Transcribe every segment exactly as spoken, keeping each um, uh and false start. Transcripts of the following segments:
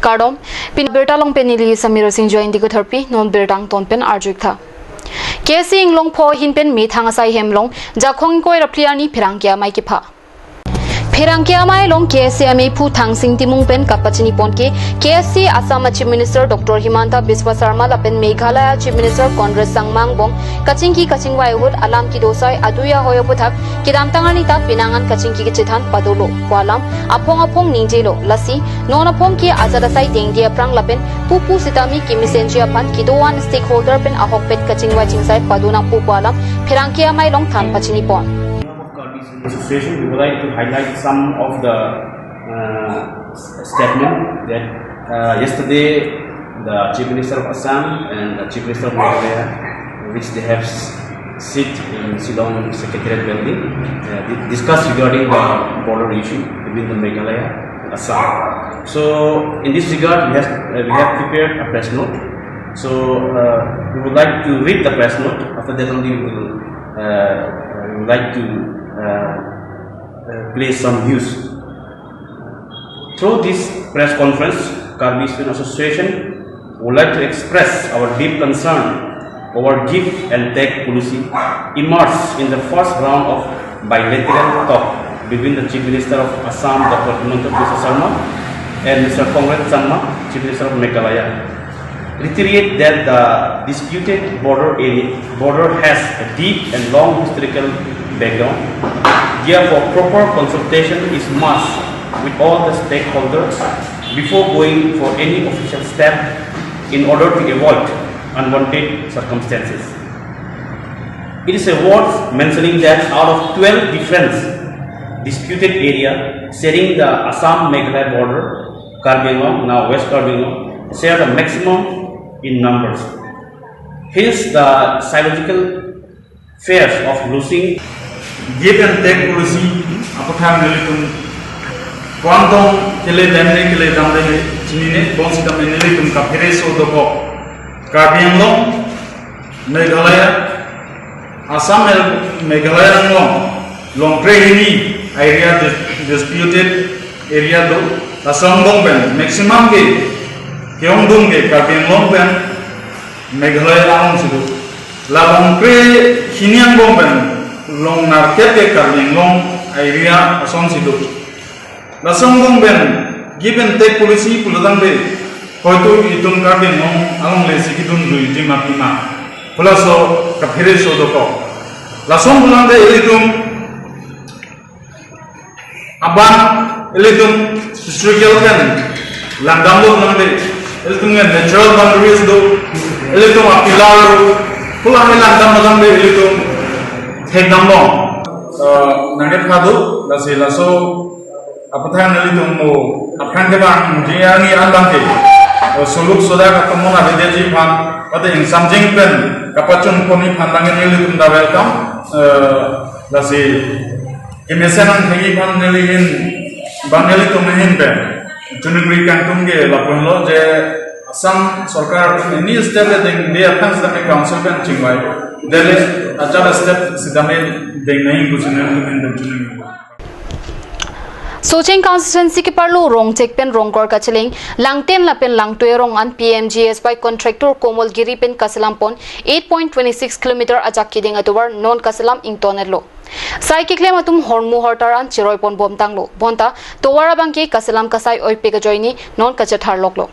Kardom, pini abirta along pen neli Samir Singh Joy Indigo Therpi, non birta angton pen arju-ik tha. K S A inglongpho ahin pen methang asai hem along Jakhong ingkoi ra phli arni pherangke amei kepha. Pherangke amei along K S A ameiphu Thangsing Timung pen kapachini pon ke K S A Assam a Chief Minister Doctor Himanta Biswa Sarma lapen Meghalaya Chief Minister Conrad Sangma angbong kachingki kachingvai ahut alam kedo asai adui ahoi aputhak kedamtang arni ta penang an kachingki kachethan padolo pu alam aphong aphong ningjelo. Lasi non aphong ke ajat asai dengdi aphrang lapen pupu sitame kemesenji aphan kedo-an stakeholder pen ahokpet kachingvai chingsai pado nangpo pu alam pherangke amei along than pachini pon. Association, we would like to highlight some of the, uh, s-, statement that, uh, yesterday the Chief Minister of Assam and the Chief Minister of Meghalaya, which they have s-, sit in Shillong Secretariat building, uh, di-, discuss regarding the border issue between the Meghalaya and Assam. So in this regard, we have, uh, we have prepared a press note. So, uh, we would like to read the press note. After that only we will, uh, we would like to, uh, uh, play some news. Through this press conference, Karbi Student Association would like to express our deep concern over give and take policy emerged in the first round of bilateral talk between the Chief Minister of Assam, Doctor Himanta Biswa Sarma, and Mister Conrad Sangma, Chief Minister of Meghalaya. Reiterate that the disputed border area, border has a deep and long historical background. Therefore, proper consultation is must with all the stakeholders before going for any official step in order to avoid unwanted circumstances. It is worth mentioning that out of twelve different disputed area sharing the Assam-Meghalaya border, Karbi Anglong, now West Karbi Anglong, share the maximum in numbers. Hence, the psychological fears of losing give and take policy aputhak nelitum ko-an tong kele damde kele damde chinine, bonsitame nelitum kaphere so dokok. Karbi Anglong, Meghalaya, Assam el Meghalaya anglong, longkre hini area dis-, disputed area do, laso angbong pen maximum ke, ke-ongdung ke Karbi Anglong pen Meghalaya alongsi do. La longkre hini angbong pen longnarkep ke Karbi Anglong area asonsi do. Laso angbong pen give and take policy pulotangte, hoito itum Karbi Anglong alongle si kedun dui tim apima pulaso kaphere so dokok. Laso pulotangte ilitum aban ilitum historical pen langdamlo nangde, ilitum nge natural boundaries do, ilitum a pillar do, pulang langdam nangde ilitum thekdamlo. Eh, nangke phado, lasi laso aputhak nelitum mo aphrang kevang ji arni an abangke, eh, suluk sodak atum mona dedeji aphan, pate ingsamjing pen kapachun ponji aphan abangke nelitum ta welcome, eh, lasi kemesen angthengji aphan neli ahin, bang nelitum ahin pen chuningri kangtung ke lapu-anlo je Assam sorkar atum any step dengde aphan sitame council pen chingvai, Delhi ajat step sitame deng nangji pusi nelitum ahin pen chuningri. Socheng constituency keparlo Rongchek pen Rongkor kachelang Langten lapen Langtui arong an P M G S Y contractor Komol Giri pen kaselam pon eight point twenty six kilometer ajak keding atovar non kaselam ington-etlo. Sai keklem atum hormu hortar an cheroi pon bomtanglo. Bonta tovar abangke kaselam kasai oipik ajoine non kachetharloklo.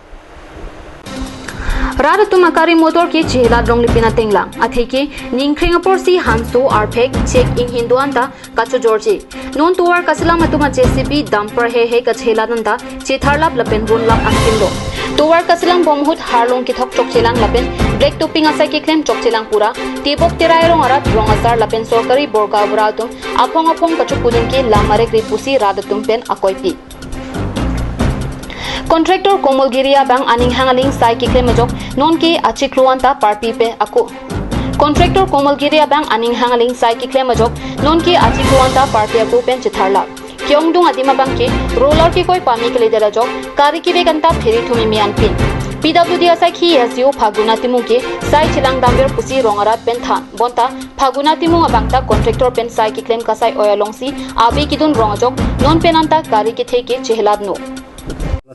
Rat atum akari motor ke chehelat longle pin atenglang. Atheke ningkreng aporsi hanso, arphek, chek, inghin do-an ta kachojorji. Non tovar kaselam atum a J C B dumper heihei kachehelat an ta chetharlap lapen runlap akimlo. Tovar kaselam bom ahut harlong kethok chokchelang lapen black topping asai keklem chokchelang pura tebok terai arong arat, rong asar lapen sorkari borga bura atum aphong aphong kachokudun ke lam arek ri pusi rat atum pen akoipi. Contractor Komol Giri abang aning hang aling sai keklem ajok nonke achiklo an ta parpi pen ako. Contractor Komol Giri abang aning hang aling sai keklem ajok nonke achiklo an ta parpi ako pen chetharlap. Ke-ongdung adim abangke roller kekoi pame keledet ajok kari kevek an ta phiri thum imi anpin. P W D asaikhi S D O Phaguna Timung ke sai chelangdamver pusi rong arat pen than. Bonta Phaguna Timung abang ta contractor pen sai keklem kasai oi alongsi ave kedun rong ajok non pen an ta kari kethe ke chehelatno.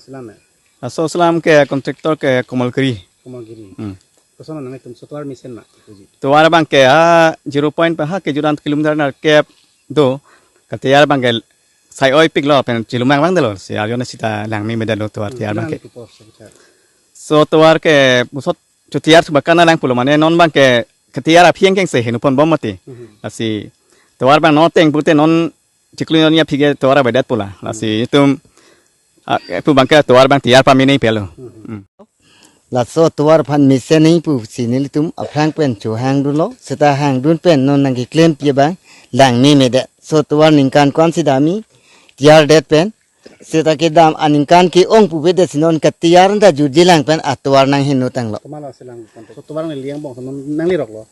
Silang ne. Laso alam ke contractor ke Komal Giri. Komal Giri. Hmm. Koson nanglitum so tovar mesen ma, ipuji? Tovar abang ke ha zero point pa ha ke juran kilometer nerkep do. Katiyar abang ke sai-oi piklo pen chilumang abang dolo. Si arjona sita langmemedet lo tovar tiyar abang ke. Lang ipu por sa bichar. So tovar ke pusot chotiyar subakan lang pulo mane non abang ke katiyar aphi kengkeng si heno ponbom mati. Mhm. Lasi tovar abang non ateng pute non chiklo non aphi ke tovar avedet pu la. Lasi itum, ah, ipu abang ke tovar abang tiyar pamene pelo. Hmm. Laso tovar aphan mesen nangji pusi nelitum aphrang pen chohangdunlo, seta hangdun pen non nangkeklempi abang langmemedet. So tovar ningkan ko-an si damji tiyardet pen, seta kedam aningkan ke-ong puvedet si non katiyar anta jutji lang pen atovar nangheno tanglo. Komat lo si lang kontak. So tovar nangli angbong, so non nangliroklo.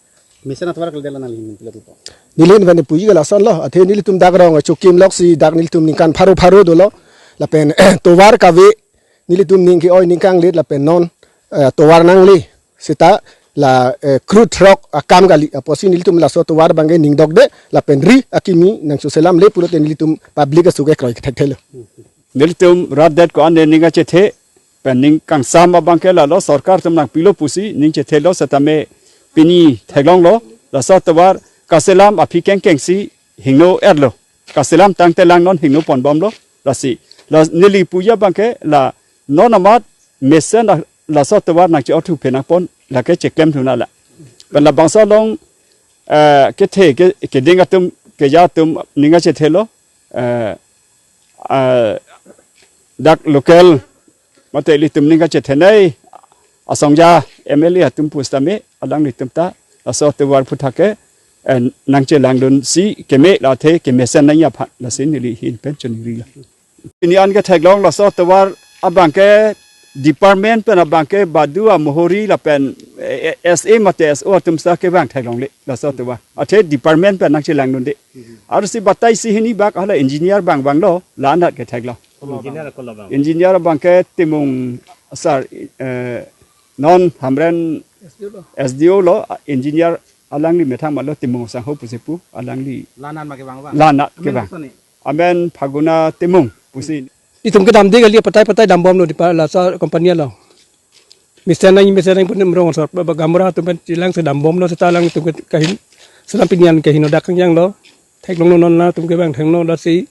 Mesen atovar kalidet lo, nangli ahin pilo pupo? Neli ahin pen puji ke lasonlo, athe nelitum dak rong achokim loksi dak nelitum ningkan pharo pharo dolo. Lapen tovar kave nelitum ning ke-oi ningkanglit lapen non, eh, tovar nangle seta la, eh, crude rock akam kali. Apotsi nelitum laso tovar abang ke ningdokde lapen ri akimi nangchoselamle pulote nelitum public aso ke kroi kethekthelo. Nelitum rat det ko-an de ning kachethe pen ning kangsam abang ke lalo sorkar atum nangpilo pusi ning chethelo setame pini theklonglo, laso tovar kaselam aphi kengkeng si hingno erlo. Kaselam tangte lang non hingno ponbomlo. Lasi la neli puji abang ke la non amat mesen la, laso tovar nangche-othu phenangpon lake cheklem thunala. Pen labangso along, eh, kethe ke, keding atum keja atum ning kachethelo, eh, eh, dak local mate ilitum ning kachethenei asongja M L A atum pusitame alanglitum ta laso tovar aphuthak ke, eh, nangchelangdunsi keme la athe kemesen nangji aphan lasi neli ahin pen choningrilo. Pini an ke theklong laso tovar abang ke department pen abang ke badu amohori lapen, eh, S A mate S O atum sa kevang theklongle laso tovar. Athe department pen nangchelangdunde. Arusi batai si hini bak hala engineer abang vanglo, la-an dak ke theklo. Engineer ako labang. Engineer abang ke Timung sir, eh, non Hamren S D O lo. S D O lo, engineer alangli methang malo Timung sangho pusi pu, alangli. La-an ma kevang abang? La-an kevang. Amen Phaguna Timung pusi. Itum kedamde kali patai patai dambomlo di pa laso company lo. Mesen nang, mesen nang pun rong asor ba, ba gaonbura atum pen chelang si dambomlo seta alanglitum ke kahin selam pini an kaheno dak kangjanglo. Theklonglo non la atum kevang theklo lasi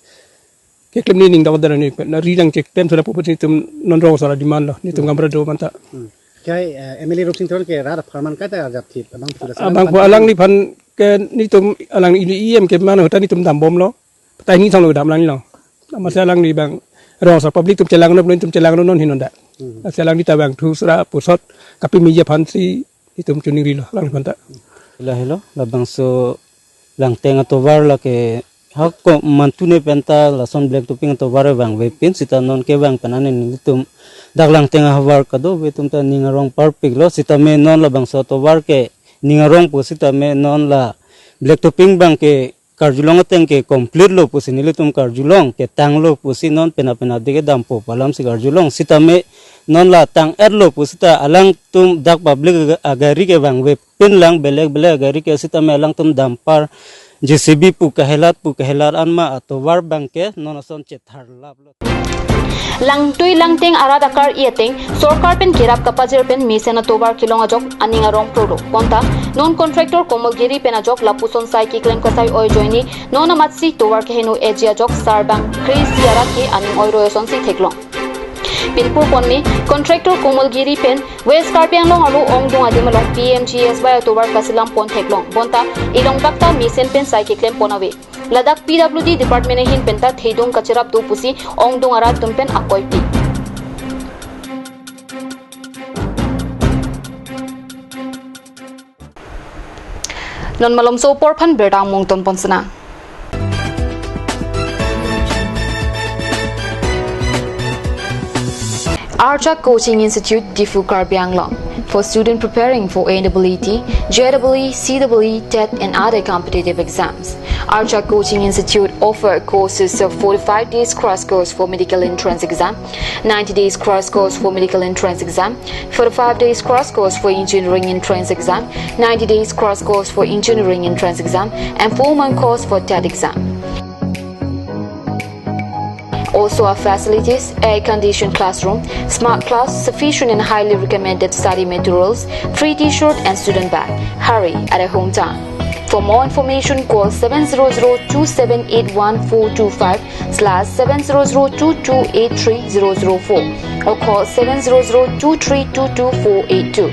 keklem ni ningdok dara ni pen na ri nangcheklem seta pupu si itum non rong asor demand lo. Nelitum gaonbura do manta. Hmm. Kai, eh, M L A Rupsing Teron ke rat apharman kaita arjap thip abang pula abang pu alangliphan ke nelitum alang ini E M ke mane ahut ta nelitum dambomlo. Patai ni thanglo dam alanglilo. Amatsi alangli abang rong asor public atum chelangno, nelitum chelangno non heno dak. Hmm. Amatsi alangli ta vangthu sera pusot kapemeji aphan si itum choningrilo alangliphan ta. Lahelo, labangso Langteng atovar lake hako mantune pen ta lason black topping atovar vangvepin seta non kevang pen an nelitum dak Langteng ahavar kadokave atum ta ning arong parpiklo setame non labangso atovar ke ning arong pu setame non la black topping abang ke karjulong ateng ke complete lo pusi nelitum karjulong, ketanglo pusi non pena pena de kedampo pu alam si karjulong setame non la tang-etlo pu seta alangtum dak public aga-, agari kevangvepin lang belek belek agari ke setame alangtum dumper, J C B pu kahelat pu kahelat anma atovar abang ke non ason chetharlaplo. Langtui Langteng arat akar-i ateng sorkar pen kerap kapajir pen mesen atovar kelong ajok aning arong prolo. Bonta non contractor Komal Giri pen ajok lapuson sai keklem kasai-oi ajoine non amatsi tovar keheno-etji ajok sarbang kre-isi arat ke aning oiroi asonsi theklong. Pinpur ponme contractor Komal Giri pen West Karbi Anglong arlo ongdung adim along P M G S Y atovar kaselam pon theklong. Bonta ilong bakta mesen pen sai keklem pon ave. Ladak P W D department ahin penta thedung kacherap do pusi ongdung arat atum pen akoipi. Non malomso apor aphan birta mungton pon sena. Arjak Coaching Institute, Diphu, Karbi Anglong, for student preparing for N E E, J E E, C E E, TET and other competitive exams. Arjak Coaching Institute offer courses of forty-five days crash course for medical entrance exam, ninety days crash course for medical entrance exam, forty-five days crash course for engineering entrance exam, ninety days crash course for engineering entrance exam, and four-month course for TET exam. Also our facilities, air-conditioned classroom, smart class, sufficient and highly recommended study materials, free T-shirt and student bag. Hurry at a hometown. For more information, call seven zero zero two seven eight one four two five slash seven zero zero two two eight three zero zero four or call seven zero zero two three two two four eight two.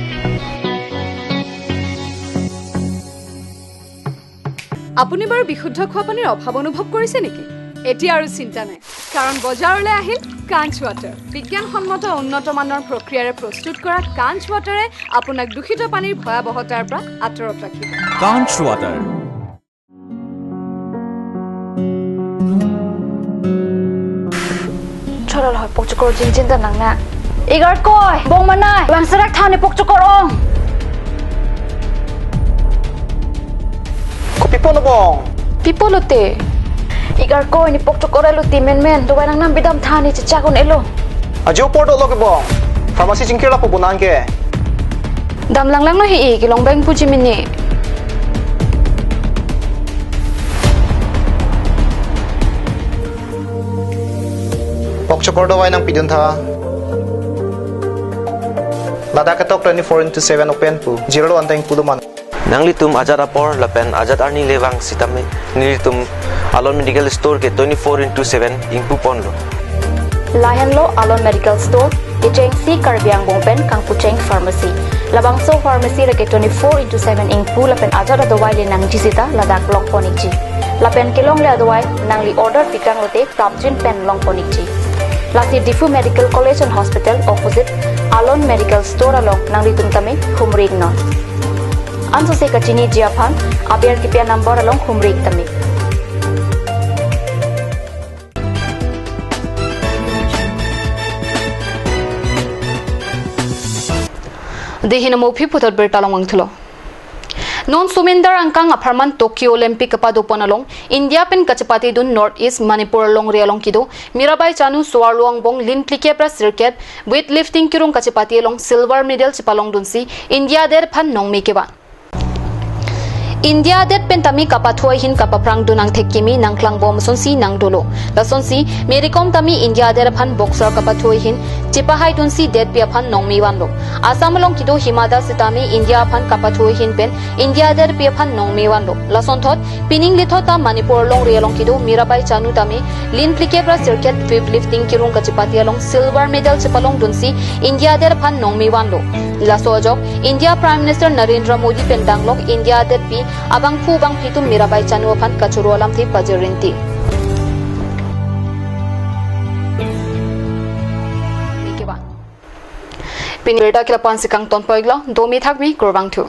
আপুনি বাৰু বিশুদ্ধ খোৱা পানীৰ অভাৱ অনুভৱ কৰিছে নেকি? এতিয়া আৰু চিন্তা নাই, কাৰণ বজাৰলৈ আহিল কাঞ্চ ৱাটাৰ। বিজ্ঞানসন্মত উন্নত মানৰ প্ৰক্ৰিয়াৰে প্ৰস্তুত কৰা কাঞ্চ ৱাটাৰে আপোনাক দূষিত পানীৰ ভয়াৱহতাৰ পৰা আঁতৰত ৰাখিব। কাঞ্চ water. Cholol hoi, pokchokor jingjin ta nang na. Igarkoi, bong manai, bang serak tha ne pokchokor ong. Kopi punon bong? Pi pulote? Igarkoi, ne pokchokor elo ti menmen, dawai nangnam bidam tha ne chechak un-elo. Ajo apor dolo ke bong. Pharmacy chingkir lapu bonang ke. Dam langlanglo he-i, kelong bang puji mini. Pokchokor dawai nangpidun tha. Ladak ketok twenty-four into seven open pu. Jirlo anteng pulo man. Nanglitum ajat apor lapen ajat arni le vang sitame nelitum Alon Medical Store ke twenty-four into seven ingpu ponlo. Lahenlo Alon Medical Store, kechengsi Karbi Anglong pen kangpucheng pharmacy. Labangso pharmacy lake twenty-four into seven ingpu lapen ajat adawai le nangji sita ladak long pon ikji. Lapen kelongle adawai nangli order pikang lote prapjin pen long pon ikji. Lasi Diphu Medical College and Hospital opposite Alon Medical Store along nanglitum tame humri iknon. Ansose kachiniji aphan aber kipi a-number along humri ik tame. Dehin mo aphi puthot birta long vangthulo. Non Sumendar angkang apharman Tokyo Olympic kapado pon along India pen kachepatedun North East Manipur longri along kedo Mirabai Chanu, so-arlo angbong lin phlikep ra sirkep weightlifting kirung kachepate along silver medal chepalongdunsi India adet aphan nongme kevan. India adet pen tame kapathu ahin kapaphrangdun angthek kimi nangklangbom asonsi nangdolo. Lasonsi Mary Kom tame India adet aphan boxer kapathu ahin chepahaidunsi detpi aphan nongme vanlo. Assam along kedo Hima Das sitame India aphan kapathu ahin pen India adet pi aphan nongme vanlo. Lasonthot, pining lithot ta Manipur longri along kedo Mirabai Chanu tame lin phlikep ra sirkep weightlifting kirung kachepate along silver medal chepalongdunsi India adet aphan nongme vanlo. Laso ajok, India Prime Minister Narendra Modi pen danglok India adet pi abangphu bangphi atum Mirabai Chanu aphan kachoro alamthe pajir rinti. Pini birta ke lapu-an si kangton pon iklo, domi thakmi, kurvangthu.